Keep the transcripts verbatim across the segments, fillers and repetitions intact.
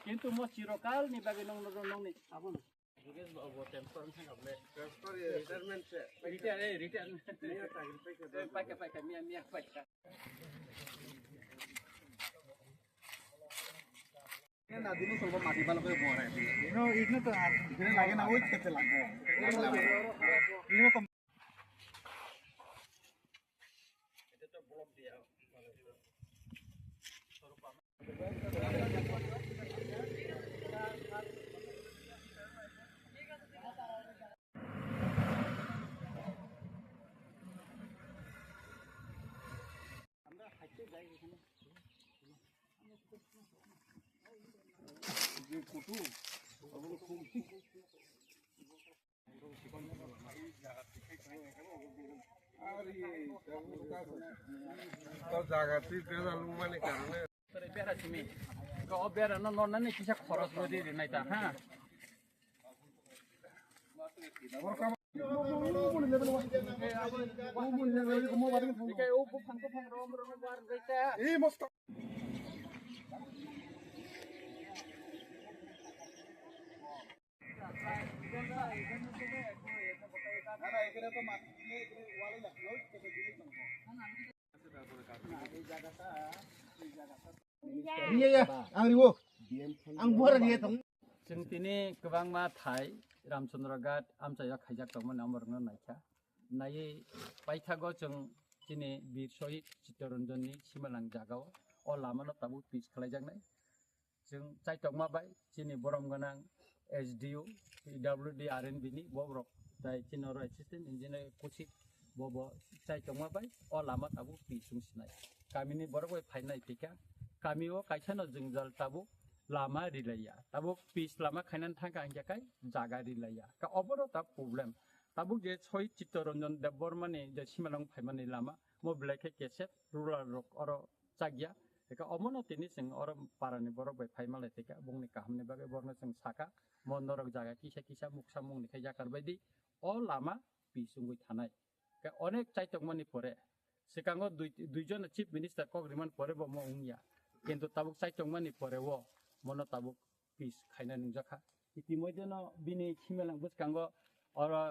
Kintu mo chirokalni bagwi nong, nong, nongni abono. Yogesh babu transfer wngkha ble. Transfer ya, retirement se. Retire, eh, retirement. Miya chakri paikha. Eh, paikha, paikha, miya, miya, paikha. Na dinu solbo mati balo kore bore. No, itno to ar. Itno lage na, oi khete lage. Itno to To jaga twi bera lungmani karone. Bera simi. Ko bera no no nani kisa khoros rodi rinai ta ha. Iya, iya, ang riwo. Ang buhar riya tong. Chwng tini kwbangma thai Ramchandra Ghat amchaio khaijak tongmani omorokno naikha. Naiwi paithago chwng chini Bir Shohid Chittaranjanni simalang jagao o lamano tabuk pitch khlaijaknai. Chwng chaitokma bai chini borom gwnang S D O, P W D, R N B ni bobrok tai chini oro assistant engineer Kuchik bobo chaitokma bai o lama tabuk pitch wng sinai. Kamini borok bai phainai tikha. Kamio kaisano jwngjal tabuk lama rilaiya. Tabuk pitch lama khainani thangkha hingkhe kai jaga rilaiya. Ka obono ta problem. Tabuk je Shohid Chittaranjan Debbarmani je simalang phaimani lama, mo belai khe kesep rural rok oro chakya. Eka omono tini chwng oro parani borok bai phai malai teka bongni kahamni bagwi borokno chwng saka, mo norok jaga kisa kisa muksa mungni khe yakar baidi o lama pitch wngwi thanai. Khe onek chaitokmani pore, swkango dui, duijon chief minister kok rimani pore bo mo wngya, kintu tabuk chaitokmani pore o mono tabuk pitch khaina nungjakha. Itimoideno bini simalang bwskango oro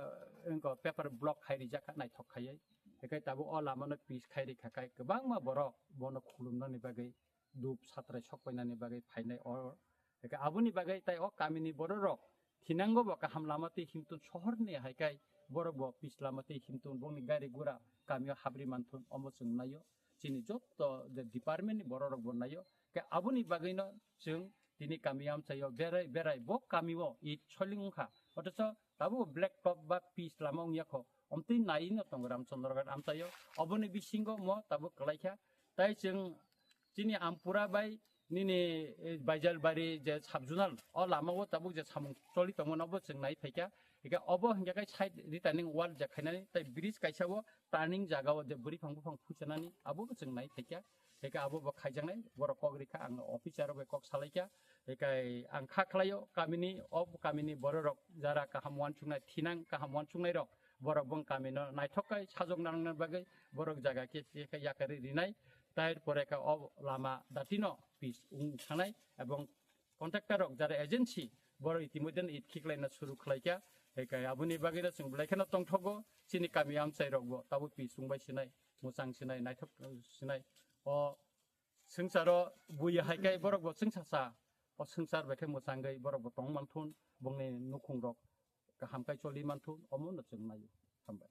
wngkha paper block khai rijakha naithok khaiwi. Hinkhe tabuk o lamano pitch khai rikha khai kwbangma borok bono khulumnani bagwi, dup satrai sokpainani bagwi phainai o. Hinkhe aboni bagwi tai o kamini bororok thinango bo kaham lama twi himtun sohorni hai kai borok bo pitch lama twi himtun bongni gari gura kamio habri manthun omo chwng naio. Chini jotto je department ni borok rok bo naio. Ke aboni bagwi no chwng tini kami amchaio berai berai bo kami o it soiling wngkha. Othocho tabuk black top ba pitch lama wngya kho. Omtwi nai no tongo Ramchandra Ghat amchaio. Oboni bisingo mo tabuk kwlaikha. Tai chwng chini Ampura bai nini, eh, Baijalbari je subzonal o lama o tabuk je samung choli tongmano bo chwng nai phaikha. Hingke obo hingke kai side returning wall je khainani tai bridge kaisa o turning jaga o je bwrwi phang buphang phuchanani abo bo chwng nai phaikha. Hingke abo bo khaijaknai borok kok rikha ang officer bai kok salaikha. Hingke ang kha khlaio kamini o kamini bororok jara kaham uansuknai thinang kaham uansuknairok borok bong kamino naithok kai sajok nangnani bagwi borok jaga khe khe yakarwi rinai. Tai pore khe o lama datino pitch wng thangnai ebong contractor rok jara agency borok itimodheno it khiklaina suru khlaikha. Hingke aboni bagwino chwng belai kheno tongthogo chini kami amchai rokbo tabuk pitch wngbai sinai, mwchang sinai, naithok sinai. O swngcharo bui hai khe borokbo chwngsasa o swngchar bai khe mwchangwi borokbo tong manthun, bongni nukhungrok kaham kai choli manthun, omono chwng naio. Hambai.